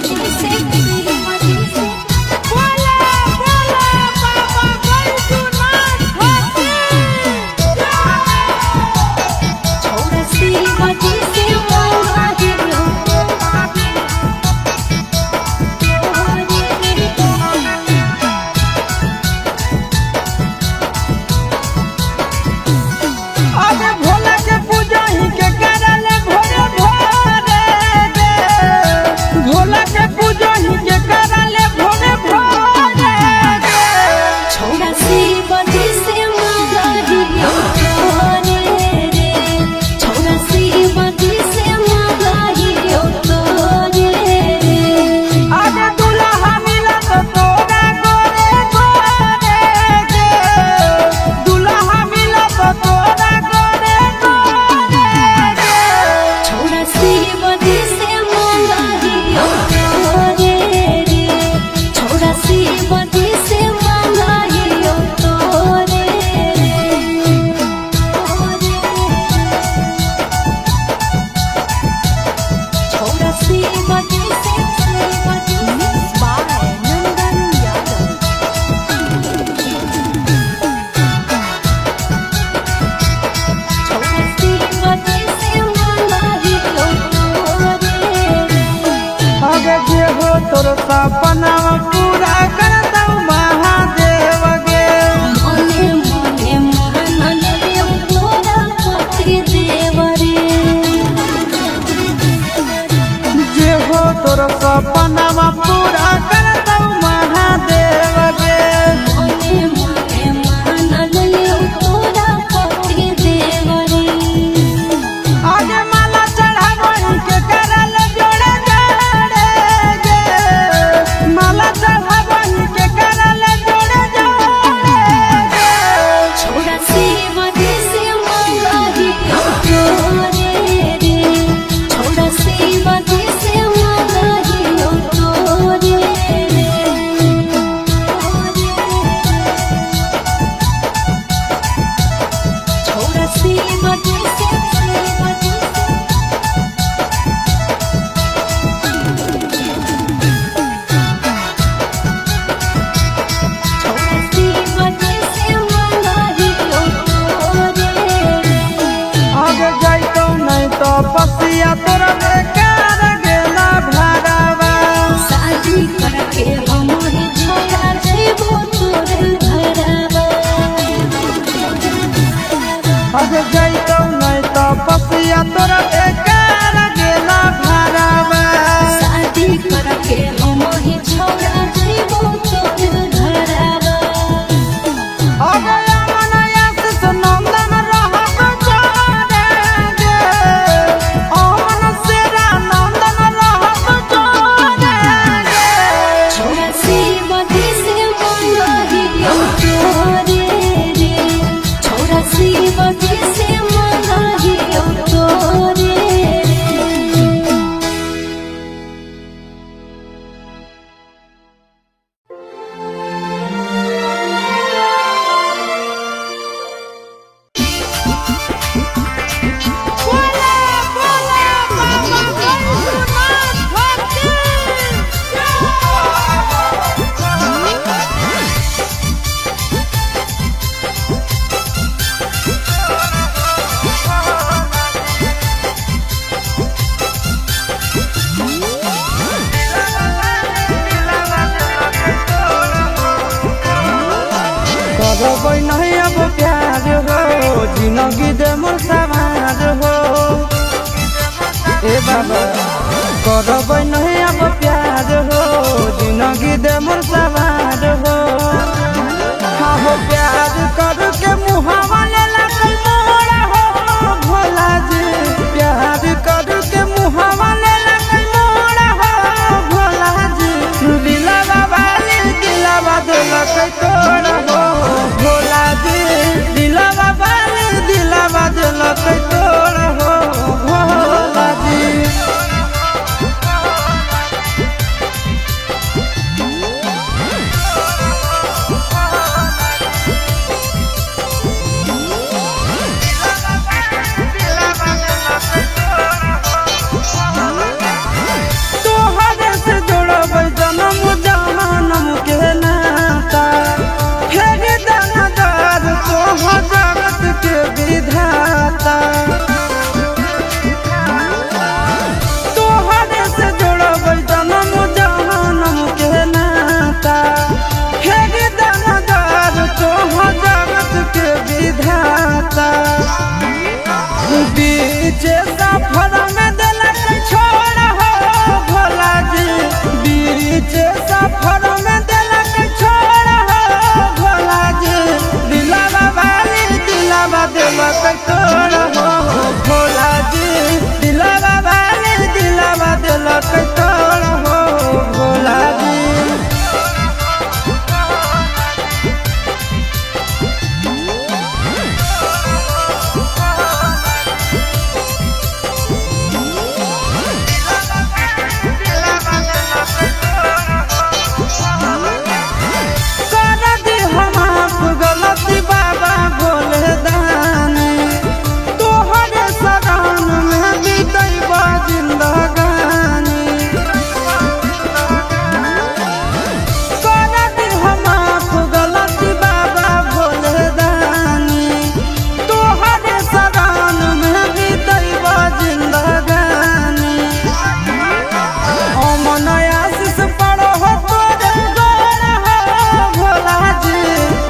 जी से शिव जी से। बोला बोला बाबा बैजूनाथ की। छोड़ा शिव जी से मंगाहियो अरे भोला के पूजा ही के करल भोरे भोरे गे। भोला के पूजा ही के करल भोरे भोरे गे। छोड़ा शिव जी से मंगाहियो तोरे रे। छोड़ा शिव जी से मंगाहियो तोरे रे। अरे दुल्हा मिलत तोरा गोरे गोरे गे। दुल्हा मिलत तोरा गोरे गोरे गे। छोड़ा शिव जी से मंगाहियो तोरे रे। छोड़ा शिव जी से मंगाहियो तोरे रे। छोड़ा शिव जी से शिव जी से। नंदन यादव। छोड़ा शिव जी से मंगाहियो तोरे रे। अगे जे हो तोर सपना पूरा करतौ महादेव गे। मने मने मान लेव तोरा पति देव रे। जे हो तोर सपना पूरा करतौ महादेव गे। मने मने मान लेव तोरा पति देव रे। आगे माला चढ़ावही के करल जोड़े जोड़े गे। माला चढ़ावही के करल जोड़े जोड़े गे। छोड़ा शिव जी से मंगाहियो तोरे रे। छोड़ा शिव जी से मंगाहियो तोरे रे। छोड़ा शिव जी से शिव जी से। छोड़ा शिव जी से मंगाहियो तोरे रे। आगे जाइतौ नहीं तो पसिया तोरा बेकार गेला भरावा। शादी करके हम ही छोड़ा जेबो तोर घरवा। आगे जाइतौ नहीं तो पसिया तोरा बेकार गेला भरावा। शादी करके हम ही छोड़ा जेबो तोर घरवा। आगे अमन आशीष नंदन रहब जोड़े गे। अमन सेरा नंदन रहब जोड़े गे। छोड़ा शिव जी से मंगाहियो तोरे रे। छोड़ा शिव जी से मंगाहियो तोरे रे। बोला बोला बाबा बैजूनाथ की। करबै नहीं अब प्यार हो, जिंदगी दे मोर सवार हो। ए बाबा करबै नहीं अब प्यार हो, जिंदगी दे मोर सवार हो। हाँ हो प्यार करके मुहावा लेला कल मोरा हो भोला जी। प्यार करके मुहावा लेला कल मोरा हो भोला जी। दिलवा वाली दिलवा दिलक तोरा हो भोला जी। दिलवा वाली दिलवा दिलक तोरा हो भोला जी। विधाता। तोहरे से जोड़बै जनम जहनम के नाता। हे दानदार तोह जगत के विधाता। बीच सफर में दिलक छोड़ हो भोला जी। बीच सफर में दिलक छोड़ हो भोला जी। दिलावा वाली दिलावा दिलक तोड़ हो भोला जी। दिलावा वाली दिलावा दिलक तोड़ हो भोला जी। कर दे हम आप गलती बाबा भोले दानी। तोहरे शरण में बीतैबा जिंदगानी। कर दे हम आप गलती बाबा भोले दानी। तोहरे शरण में बीतैबा जिंदगानी। अमन आशीष पड़ो हो तोरे गोर हो भोला जी।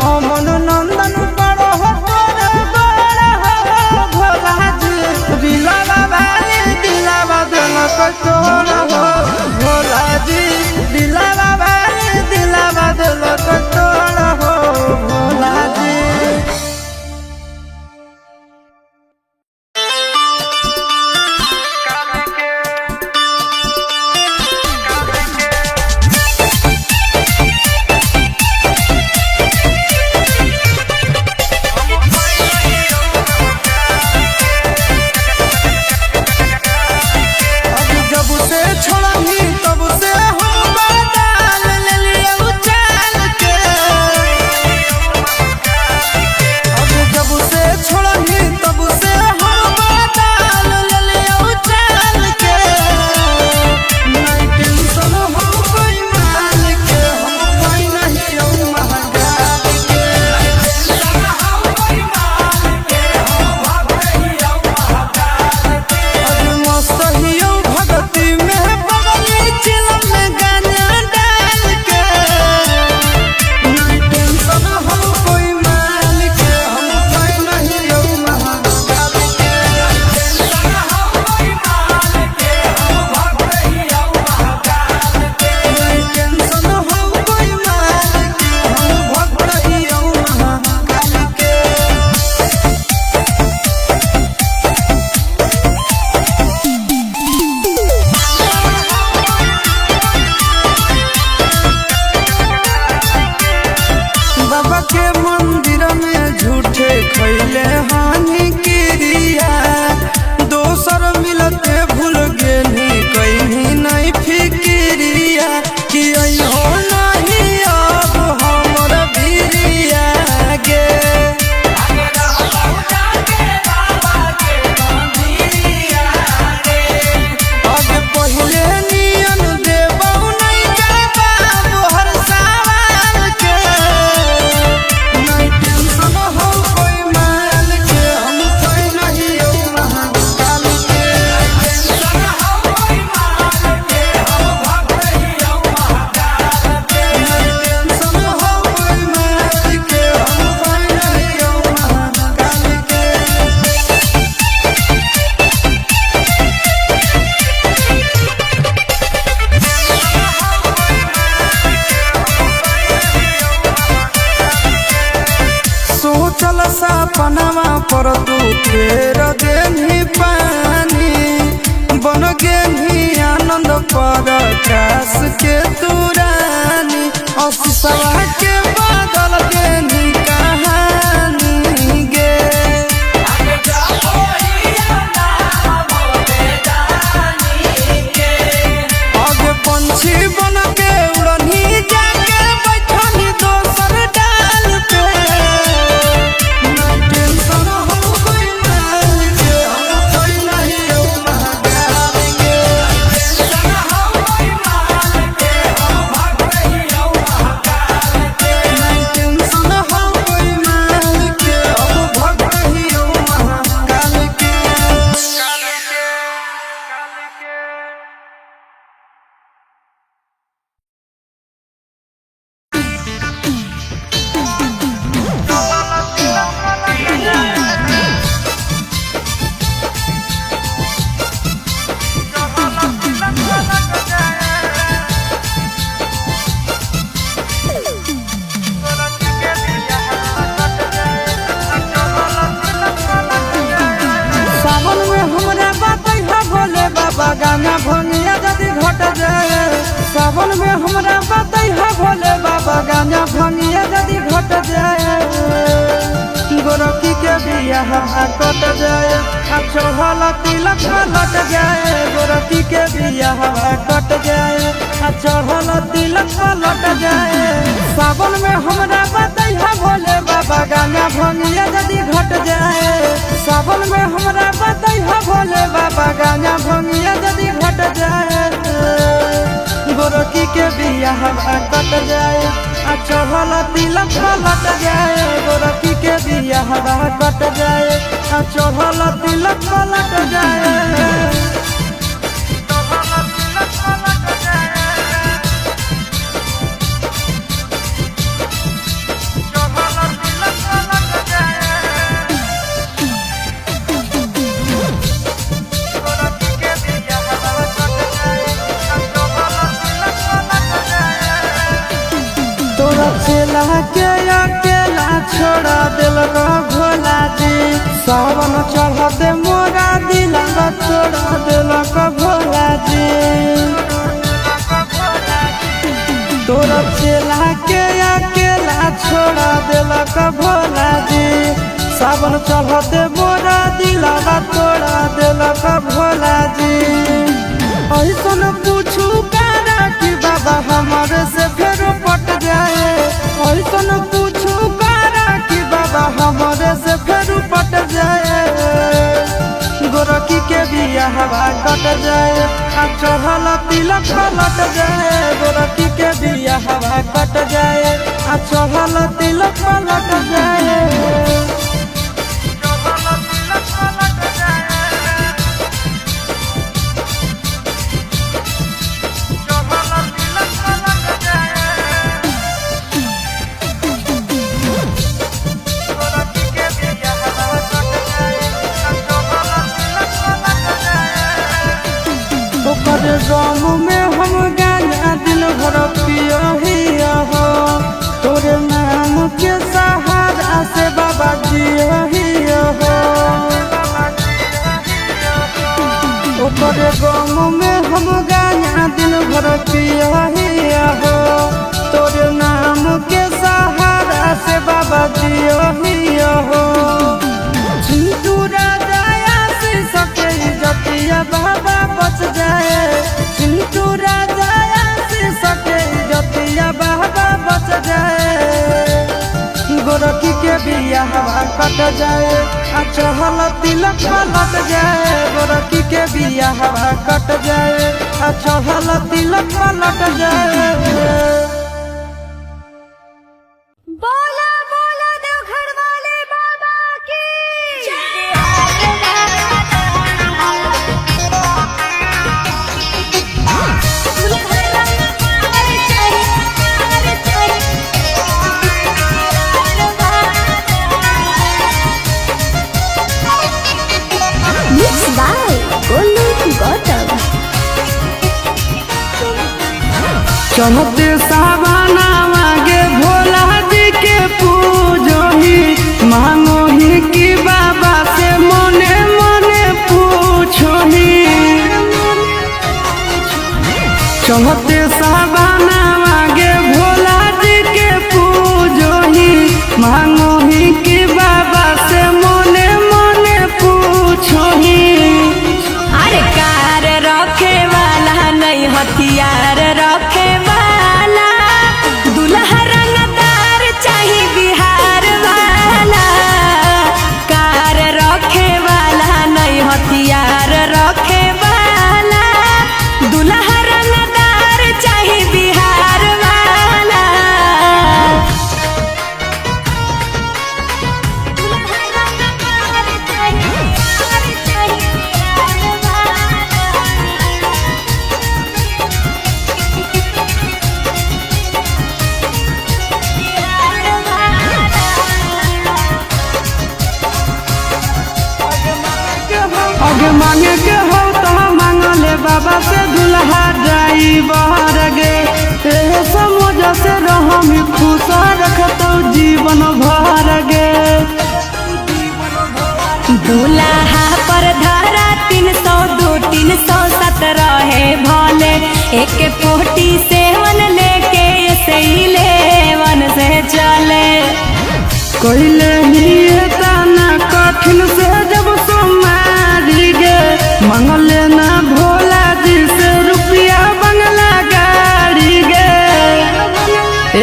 अमन नंदन पड़ो हो तोरे गोर हो भोला जी। दिलावा वाली दिलावा दिलक तोर हो भोला जी। दिलावा वाली दिलावा दिलक तोर हो भोला जी। अब जब से छोड़नी तब से हम बदल लेलियौ चाल के। अब जब से छोड़नी तब से हम बदल लेलियौ चाल के। नहीं टेंशन हो कोई माल के, हम कोई नहीं रौ महाकाल के। अब मस्त हियौ भगती में बगली चिलम में गाना डाल के। नहीं टेंशन हो कोई माल के, हम कोई नहीं रौ महाकाल के। नहीं टेंशन हो कोई माल के, हम भक्त हियौ महाकाल के। बाबा के मंदिर में झूठे खैले हानि क्रिया। दोसर मिलते भूल गेनी कहीं नहीं फिक्रिया। कि हो नहीं अब हमर बिरिया गे। अब पहिले नियन देबौ नहीं जवाब हर सवाल के। नहीं टेंशन हो कोई माल के, हम कोई नहीं हो महाकाल के। नहीं टेंशन हो कोई माल के, हम कोई नहीं हो महाकाल के। सोचल सपनावा पर तू फेर देनी पानी। बन गेनी आनंद पर काश के तू रानी। अफसवा के बदल देनी कहानी गे। आगे पंछी बन के उड़नी जाके बैठनी दोसर डाल पे। नहीं टेंशन हो कोई माल के, हम कोई नहीं हो महाकाल के। नहीं टेंशन हो भोले बाबा गाना भंगिया यदि घट जाए। सावन में हमरा बतैहा भोले बाबा गाना भंगिया यदि घट जाए। गोरखी के बियाह कट जाए आ चढ़ल तिलक पलट जाए। गोरखी के बियाह कट जाए आ चढ़ल तिलक पलट जाए। सावन में हमरा बतैहा भोले बाबा गाना भंगिया यदि घट जाए। सावन में हमरा बतैहा भोले बाबा गाना भंगिया यदि घट जाए। गोरखी के बियाह कट जाए आ चढ़ल तिलक पलट जाए। गोरखी के बियाह कट जाए आ चढ़ल तिलक पलट जाए। तोरा चेला के अकेला छोड़ा दिलक भोला जी। सावन चढ़ते मोरा दिलक तोड़ा दिलक भोला जी। तोरा चेला के अकेला छोड़ा दिलक भोला जी। सावन चढ़ते मोरा दिलक तोड़ा दिलक भोला जी। ऐसन पूछू कारा कि बाबा हमारे से फेर पट जाए। ऐसन पूछू कारा कि बाबा हमारे से फेर पट जाए। गोरखी के बियाह कट जाए आ चढ़ल तिलक पलट जाए। गोरखी के बियाह कट जाए आ चढ़ल तिलक पलट जाए। ओकर गम में हम गाना दिन भर पियही हो। तोरे नाम के सहारा से बाबा जियही हो। ओकर गम में हम गाना दिन भर पियही हो। तोरे नाम के सहारा से बाबा जियही हो। चिंटू राजा से सके जतिया बाबा बच जाए। चिंटू राजा से सके जतिया बाबा बच जाए। गोरखी के बियाह कट जाए आ चढ़ल तिलक पलट जाए। गोरखी के बियाह कट जाए आ चढ़ल तिलक पलट जाए। बोला बोला देवघर वाले बाबा की। Mix by Golu Gautam. चढ़ते सावना मांगे भोला जी के पूजोही। मांगोही कि बाबा से मने मने पूछोही। चढ़ते सावना मांगे भोला जी के पूजोही। मांगोही कि बाबा से मने मने पूछोही। अरे कार रखे वाला नहीं हथियार रखे वाला, दुल्हा रंगदार चाही बिहार वाला। कार रखे वाला नहीं हथियार रखे वाला, दुल्हा रंगदार चाही बिहार वाला। अगे मांगे के हो तो मांगले बाबा से दुल्हा ड्राइवर गे। एहे समझ से रहम खुश रखतो जीवन भर गे। दूल्हा पर धारा 302 3 एक 47 लेके 11 से चले। कोइले ही ताना कठिन से जब सोमारी गे, मंगले ना भोला जी से रुपया बंगला गाड़ी गे।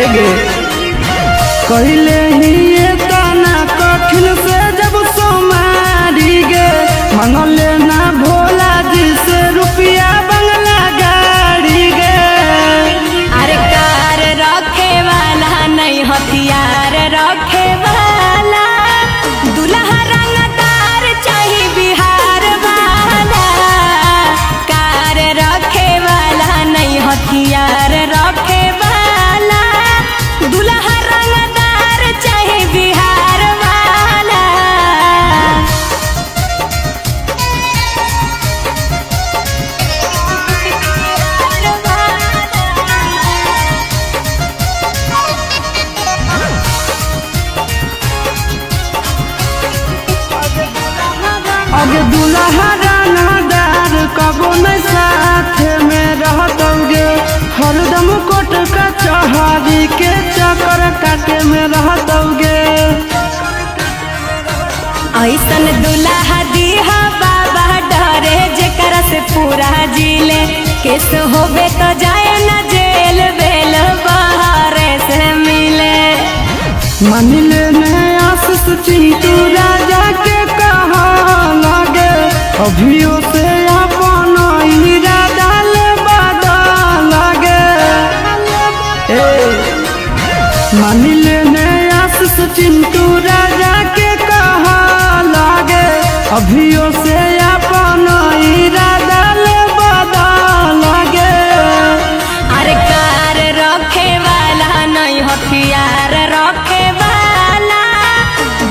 एगे कोइले ही ताना कठिन से जब सोमारी गे, मंगले ना भोला जी से रुपया बंगला गाड़ी गे। अरे कार रखे वाला नहीं हथियार रखे वाला, दुल्हा रंगदार चाही बिहार वाला। कार रखे वाला नहीं हथियार रखे वाला, दुल्हा रंगदार चाही बिहार वाला। अगे दुल्हा रंगदार कबो नहीं साथ में रहतौगे, हरदम कोट कचहरी के चक्कर काटे में रहतौगे। ऐसन दुल्हा दीहा बाबा डरे जेकरा से पूरा जिले, केस होबे तो जाए ना जेल बेल बाहर से मिले। मान लेने आशीष चिंटू राजा के कहा लगे, अभियो से अपन इरादा ले बदल लगे। ए मान लेने आशीष चिंटू राजा के कहा लगे, अभियो से अपन इरादा ले बदल लगे। अरे कार रखे वाला नहीं हथियार रखे वाला,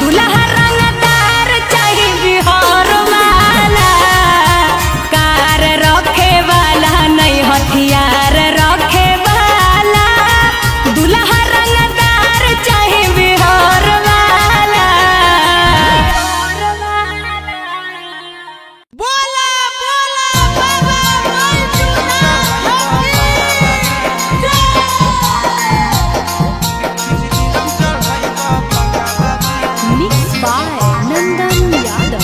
दुल्हा रंगदार चाही बिहार वाला। कार रखे वाला नहीं हथियार रखे वाला, दुल्हा रंगदार चाही बिहार वाला। बोला बोला बाबा बैजूनाथ की Mix by Nandan Yadav.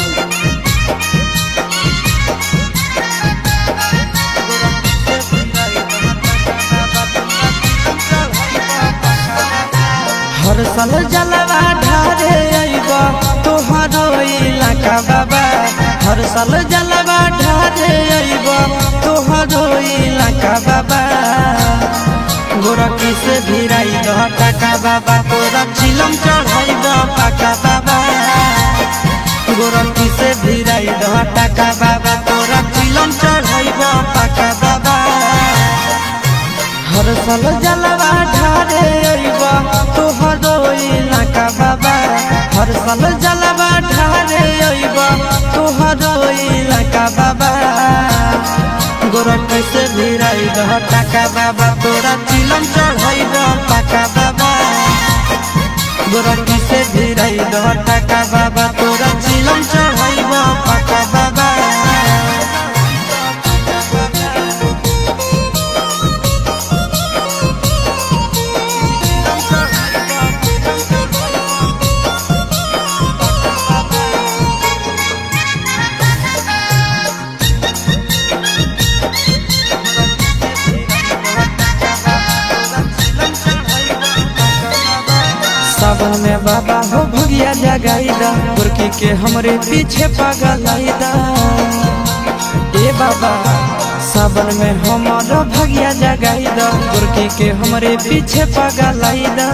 हर साल जलवा ढारे अइब तोहरो इलाका बाबा, हर साल जलवा ढारे अइब तोहरो इलाका बाबा। गोरखी से भिराई दह टाका बाबा, तोरा चिलम चढ़ाइब पाका बाबा। गोरखी से भिराई दह टाका बाबा, तोरा चिलम चढ़ाइब पाका बाबा। हर साल जलवा ढारे अइब तोहरो इलाका बाबा, हर साल जलवा ढारे अइब तोहरो इलाका बाबा। गोरख से भिराई दह टाका बाबा, तोरा चिलम चढ़ाइब पाका बाबा। गोरख से भिराई दह टाका बाबा, तोरा चिलम चढ़ाइब पाका बाबा। सावन में बाबा हो भगिया जगाईदा, गुरकी के हमरे पीछे पागल आईदा। ए बाबा सावन में हमारो भगिया जगाईदा, गुरकी के हमरे पीछे पागल आईदा।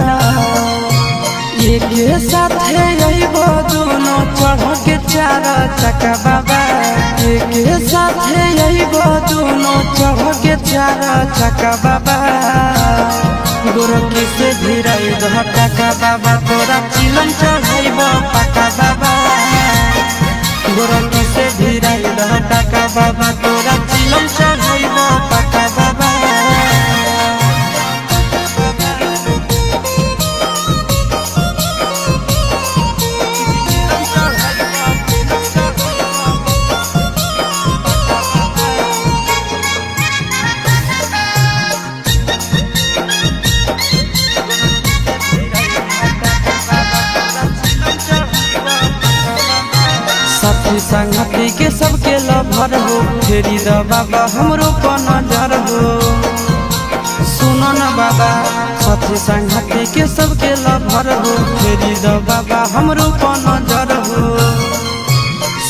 एक साथे अइबो दोनों चढ़ के चार चक्का बाबा, एक साथे अइबो दोनों चढ़ के चार चक्का बाबा। गोरखी से भिराई दह टाका बाबा, तोरा चिलम चढ़ाइब पाका बाबा। गोरखी से भिराई दह टाका बाबा, तोरा चिलम चढ़ाइब पाका बाबा। सबके लभर हो, फेरी द बाबा हमरो पर नजर हो। सुनो न बाबा, साथी संगति के सबके लभर हो, फेरी द बाबा हमरो पर नजर हो।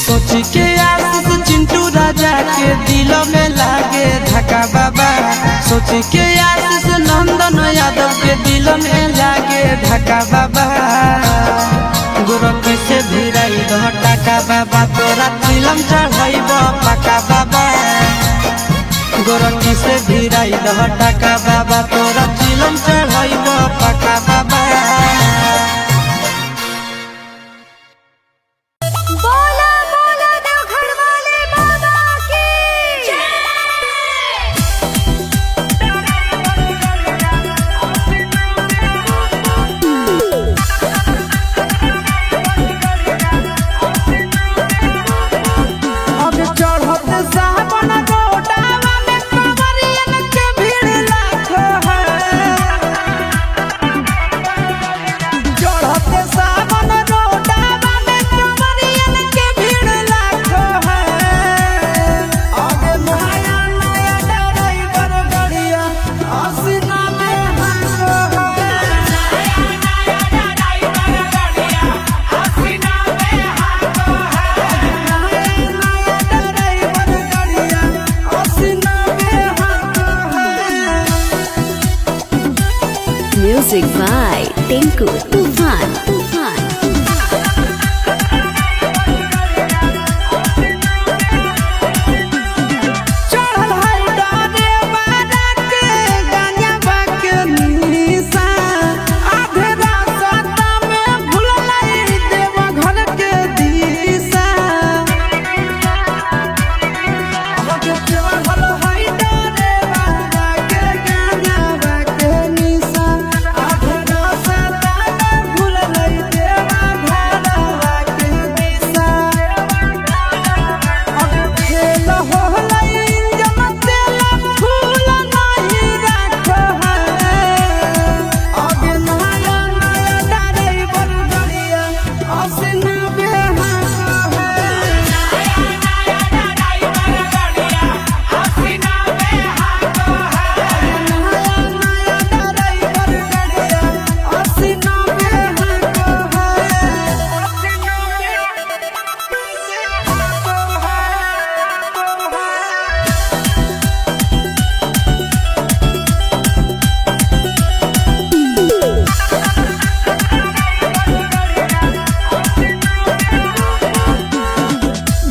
सोची के आशीष चिंटू राजा के दिल में लागे धक्का बाबा। सोची के आशीष नंदन यादव के दिल में लागे धक्का बाबा। गोरख से भिराई दह टाका बाबा, तोरा चिलम चढ़ाइब पाका बाबा। गोरख से भिराई दह टाका बाबा, तोरा चिलम चढ़ाइब पाका बाबा। बोला बोला देवघर वाले बाबा की। अब चढ़त सावन गोटावा में कंवरियन के भीड़ लाखो है। चढ़त सावन गोटावा में कंवरियन के भीड़ लाखो है। अब नया नया ड्राइवर गड़िया असीना में हाको है। नया नया ड्राइवर गड़िया असीना में हाको है। Music by Tinku Tufan. Tufan. चढ़ल है डरे बारा के गाना के निशा, आधे रास्ता में भुललै देव घर के दिशा। चढ़ल है डरे बारा के गाना के निशा, आधे रास्ता में भुललै देव घर के दिशा। खेल होलै इंजन तेल फूल नहीं राखो है। अब नया नया ड्राइवर गड़िया असीना बेहाको है। नया नया ड्राइवर गड़िया असीना बेहाको है।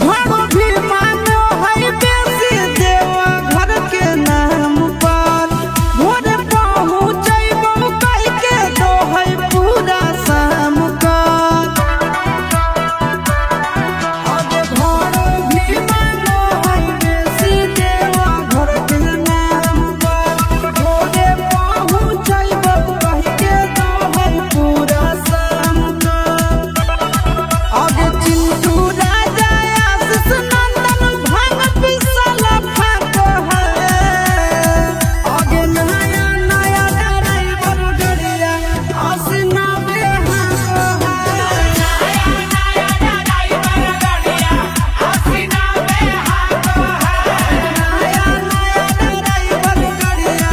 भाड़ो भी मानो है बेसी देवा घर के नाम पर, भोर पहुँचैबो कहि के दो है पूरा शाम कर। अब भाड़ो भी मानो है बेसी देवा घर के नाम पर, भोरे पहुँचैबो कहि के दो है पूरा शाम कर। अब चिंटू राजा आशीष नंदन भांग पिसल फाको है। अब नया नया ड्राइवर गड़िया असीना बेहाको है। नया नया ड्राइवर गड़िया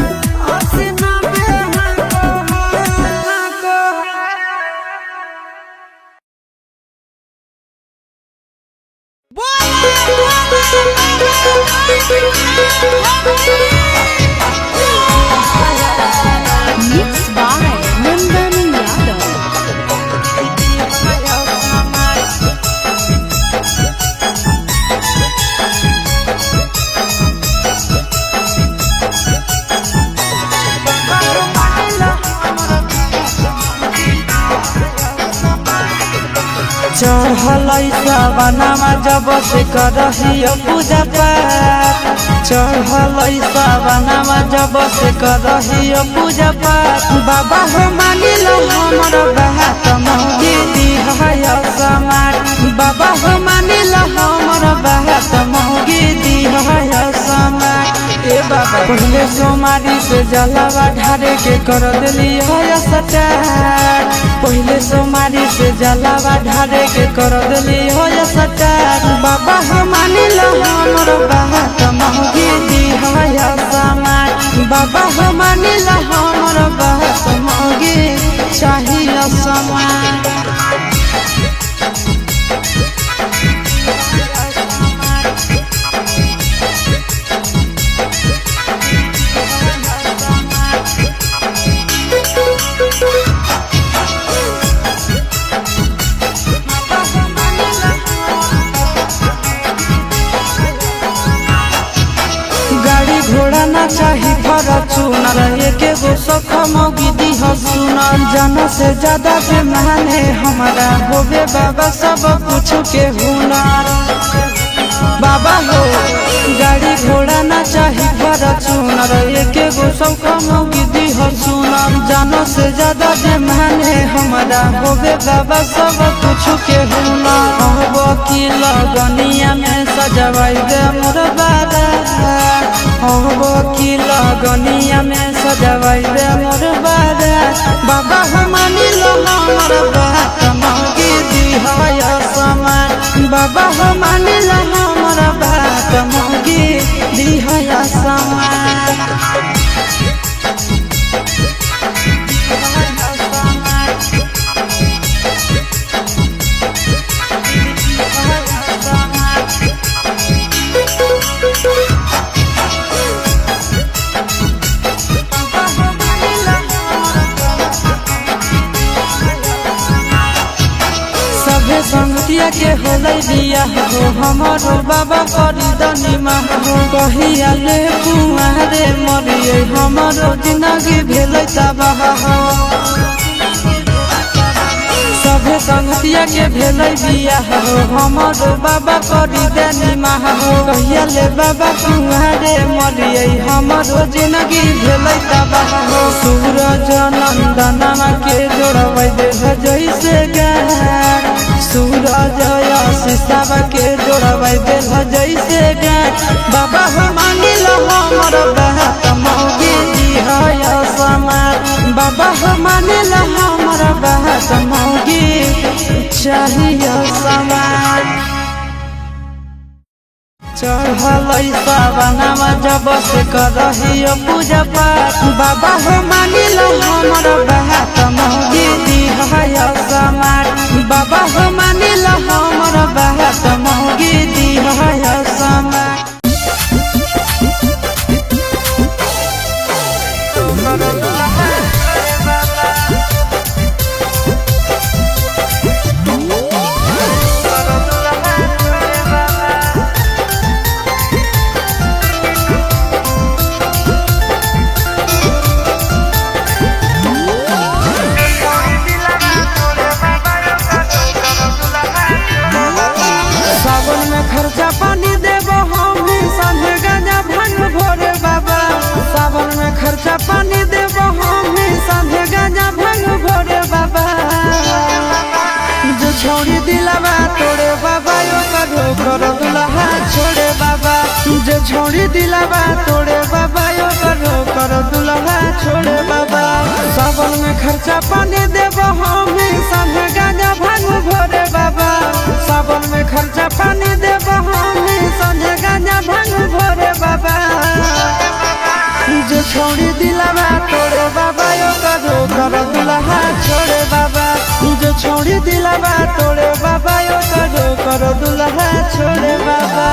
असीना बेहाको है। Mixed by Nandan Yadav. चढ़ल सवनामा जब से करहियो पूजा पाठ। चढ़ल सवनामा जब से करहियो पूजा पाठ। बाबा हो मानिल हमर बात मौगी दिहय समाट। बाबा हो मानिल हमर बात मौगी दिहय समाट। ए बाबा। पहले सोमारी से जलावा ढारे के कर दिली है सटार। पहले सोमारी से जलावा ढारे के कर दिली है सटार। बाबा हो मानिल हमर बात मौगी दी है समार। बाबा हो मानिल हमर बात मौगी चाहिए समार। गाड़ी घोड़ा ना चाही फॉर्च्यूनर, एके गो सख मौगी दीह सुनर। जाना से ज्यादा बेमाने हमारा होबे बाबा सब कुछ के हुनर। बाबा हो गाड़ी घोड़ा ना चाही फॉर्च्यूनर, एके गो सख मौगी दीह सुनर। जाना से ज्यादा बेमाने हमारा होबे बाबा सब कुछ के हुनर। अब की लगनिया में सजवाई दे मोर बाबा। अब की लगनिया में सजवाई दे मोर बाबा। बाबा हो मानिल हमर बात मौगी दी है समान। बाबा हो मानिल हमर बात मौगी दी है समान। सभे संगतिया के होलै बियाह हो, हमारो बाबा करी दनी माह हो। कहिया ले कुआरे मरिए हमारो जिंदगी भेलै तबाह हो। सभे संगतिया के भेलै बियाह हो, हमारो बाबा करी दनी माह हो। कहिया ले बाबा कुआरे मरिए हमारो जिंदगी भेलै तबाह हो। सूरज नंदनमा के जोड़बै देह जैसे गार। सूरज आशीषवा के जोड़बै देह जैसे गार। बाबा हो मानिल हमर बात मौगी दी है समार। बाबा हो मानिल हमर बात मौगी चाहिए समार। चढ़ल सावनमा जब से करहियो पूजा पाठ। बाबा हो मानिल हमर बात मौगी दी है समार। बाबा हो मानिल हमर बात मौगी दी है समार। सावन में खर्चा पानी देबो हम संझे गांजा भांग भोरे बाबा। सावन में खर्चा पानी देबो हम संझे गांजा भांग भोरे बाबा। जो छोड़ी दिलावा तोड़े बाबा यो करो करो दुल्हा छोड़े बाबा। जो छोड़ी दिलावा तोड़े बाबा यो करो करो दुल्हा छोड़े बाबा। सावन में खर्चा पानी देबो हम संझे गांजा भांग भोरे बाबा। सावन में खर्चा पानी देबो हम संझे गांजा भांग भोरे बाबा। जो छोड़ी दिलावा तोड़े बाबा यो करो करो दुल्हा छोड़े बाबा। जो छोड़ी दिलावा तोड़े बाबा यो करो करो दुल्हा छोड़े बाबा।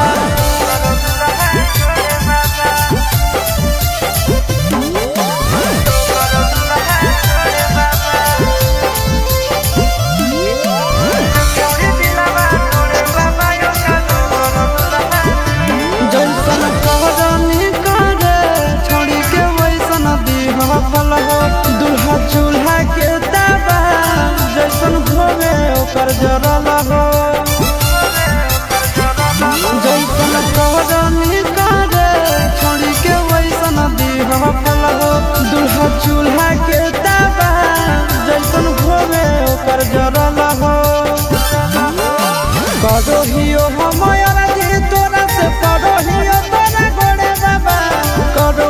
जैसन करनी करे छोड़ी के वैसन दीह फल हो। दुल्हा चूल्हा के ताबा जैसन होवे ओकर जरल हो। जैसन करनी करे छोड़ी के वैसन दीह फल हो। दुल्हा चूल्हा के ताबा जैसन होवे ओकर जरल हो। करो हम तोरा से पड़ो तोरा गोड़े बाबा। करो।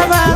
दिलवा।